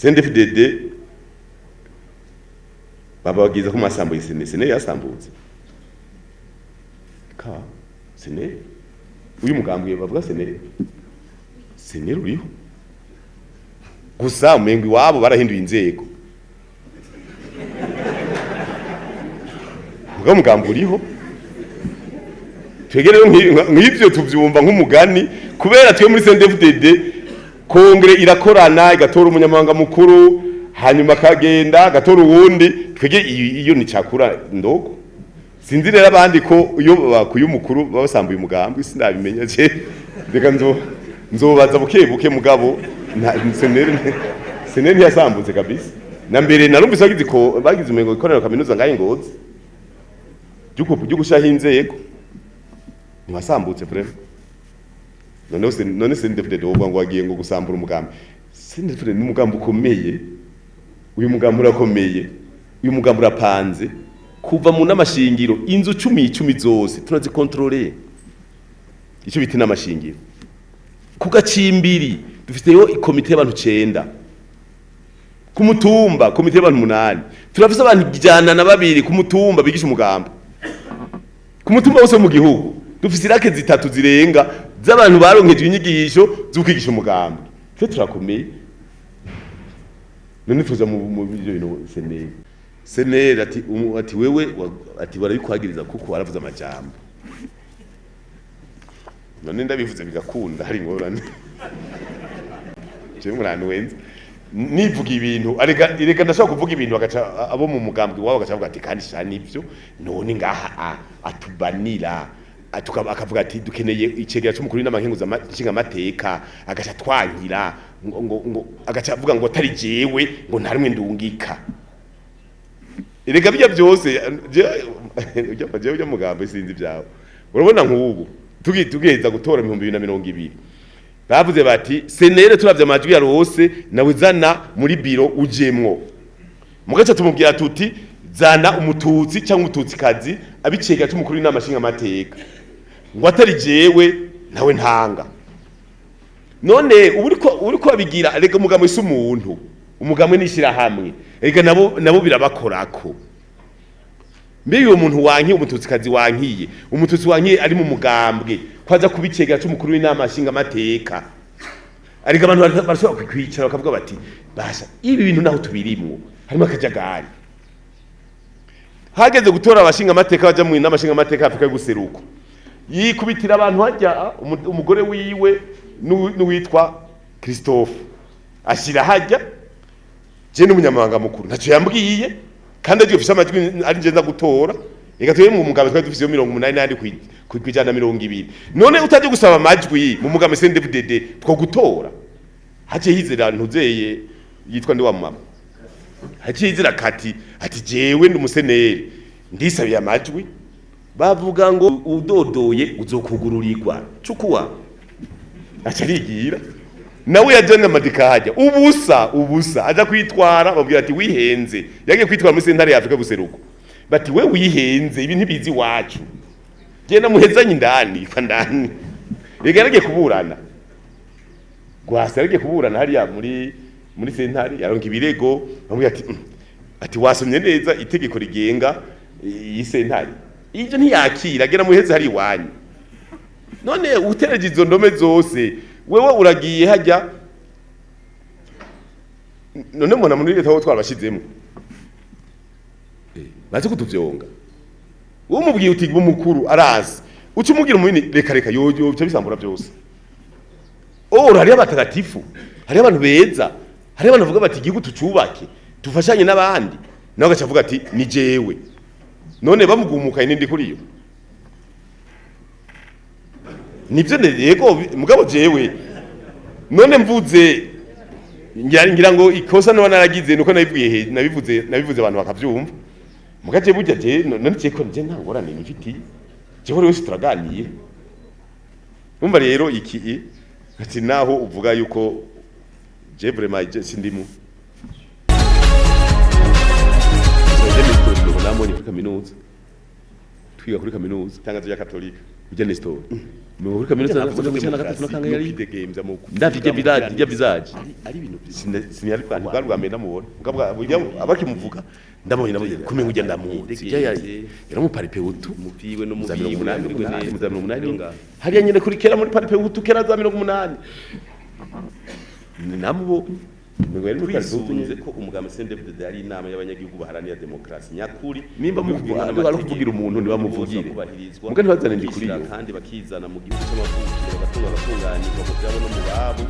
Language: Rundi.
CNDD-FDD bababwiza ko mwasambuye CNL. CNL yasambutse ka CNL, uyu mugambwe bavuga CNL, CNL uriho gusa umengo iwabo barahinduye inzego, mugabo umugambi uriho. Twebwe rero nk'ivyo tuvyumva nk'umugani, kubera twe muri CNDD-FDD congrès irakorana, igatora umunyamabanga mukuru, hanyuma akagenda agatora uwundi. Twebwe iyo ni cakura ndogo. Sinzi rero abandi ko iyo bakuye umukuru babasambuye umugambi, sindabimenya je, reka nzobaza buke buke. Mugabo CNL ntiyasambutse kabisa. Na mbere narumvise bagize ko bagize umengo ikorera kaminuza ngahe Ngozi ryo gushaho inzego, ntiwasambutse vraiment. Noneho none CNDD-FDD wovuga ngo wagiye ngo gusambura umugambi? CNDD-FDD ni umugambi ukomeye, uyu mugambi urakomeye, uyu mugambi urapanze kuva mu n'amashingiro. Inzu 10 10 zose turazikontorore, icyo bita n'amashingiro ku gacimbiri dufiteyo ikomite y'abantu 9, ku mutumba komite y'abantu 8, turafise abantu 102 ku mutumba bigisha umugambi ku mutumba wose mu gihugu. Dufise irake zitatu zirenga z'abantu baronkejwe inyigisho zo kwigisha umugambi. Twe turakomeye. None tuza mu byo bintu CNL, CNL ati ati wewe ati barabikwagiriza kuko waravuze amajambo. None ndabivuze bigakunda, hari ingorane? Je murantu wenze nivuga ibintu, arega reka ndashobora kuvuga ibintu bagaca abo mu mugambwe wabo bagaca bavuga ati kandi sha nivyo. None ngaha atubanira akavuga ati dukeneye icegera c'umukuru w'inama nshingamateka, agaca twankira ngo agaca avuga ngo atari jewe ngo nta rumwe ndungika. Erega bijya byose jewe ujya mugambo sinzi ibyawe. Urabona nk'ubu tugiheza gutora 2020, bavuze bati CNL turavye amajwi yarose nawe zana muri biro ujemwo. Mugaca tumubwira tuti zana umututsi cyangwa umututsikazi abicega c'umukuru w'inama nshingamateka, ngo atari jewe nawe ntanga. None ubu uriko abigira. Rega umugambo si umuntu, umugambo nishira hamwe. Rega nabo birabakorako. Mbe uwo muntu wankiye, umututsikazi wankiye, umututsi wankiye ari mu mugambwe kwaza kubicegera c'umukuru w'inama nshingamateka, ariko abantu barashobora kwicara bakavuga bati basha ibi bintu naho tubirimwo harimo akajagari. Hageze gutora abashinga amateka baja mu nama nshinga amateka Afrika y'ubuseruko, yikubitira abantu hajya umugore wiwe n'uwitwa Christophe ashira hajya, je n'umunyamabanga mukuru ntacyo yambwiye, kandi agiye ufise amajwi ari nje nza gutora. Reka twebwe mu mugambi twari dufise 84 ku 120. None utaje gusaba amajwi mu mugambi CNDD-FDD two gutora, haciye hizera ntuzeye yitwa ndi wa mama, haciye hizera kati ati jewe ndi umuseneri ndisabiye amajwi. Bavuga ngo udodoye uzokugururirwa, cukuwa aca arigira nawe yajanye amadika hajya ubusa ubusa. Aja kwitwara babwira ati wihenze. Yagiye kwitwara muri sentare ya Afrika buseruko, bati we wihenze, ibi ntibizi iwacu, genda muhezanye indani kwa ndani. Rega yaragiye kuburana gwasa, yaragiye kuburana hariya muri sentare, yaronka ibirego. Bamubwira ati ati wasomye neza itegeko rigenga iyi sentare?" Ivyo ntiyakira, gera muheze hari iwanyu. None utereje izo ndome zose, wewe uragiye hajya. None mbona muri leta ho twarabashizemo baze kutuvyonga. Wowe umubwiye uti umukuru arazi, uca umubwira umunini, reka reka yo yo bisambura byose. Oh, hariyo abatagatifu, hariyo abantu beza, hariyo abantu bavuga bati igihugu tucubake dufashanye n'abandi, nawe agaca avuga ati ni jewe. None bamugumukaye n'indi kuri yo nivyo yego. Mugabo jewe none mvuze ngira ngo ikosa noba naragize nuko nabivuye nabivuze abantu bakavyumva. Mugaje burya je none je ko je nta ngorane nifitiye, jewe wese turaganiye. Umva rero iki ati naho uvuga yuko je vraiment je sindimu namoni kuri kaminuza, twiga kuri kaminuza itangazo rya Katolika ujya Nestor. Muri kaminuza Navuze mirongo icenda na gatatu na kangahe no yari kwidegemvya mu ndavye irya visage, irya visage. Ari ibintu Sinari bwa bwa mbere ndamubona. Mugabo abakimuvuga ndamubonye, ndamubonye kumenga ujya ndamuzi, ujya yari mu Palipehutu mu vyiwe no mu za mirongo biwe umunani amerwe neza. mu za 80 Ngaho. Hariya nyene kuri kera muri Palipehutu, kera za 80, namubonye, umengo yari muri Palipehutu Twisunze nyene. ko umugambi CNDD-FDD ari inama y'abanyagihugu baharanira demokarasi nyakuri Nimba muvuga ari kuvugira umuntu, ntibamuvugire. Kubahirizwa Muga ntibazane Ndikuriyo. kandi bakizana mu gihugu c'amavukiro, bagatunga, bagatunganirwa mu byabo no mu babo.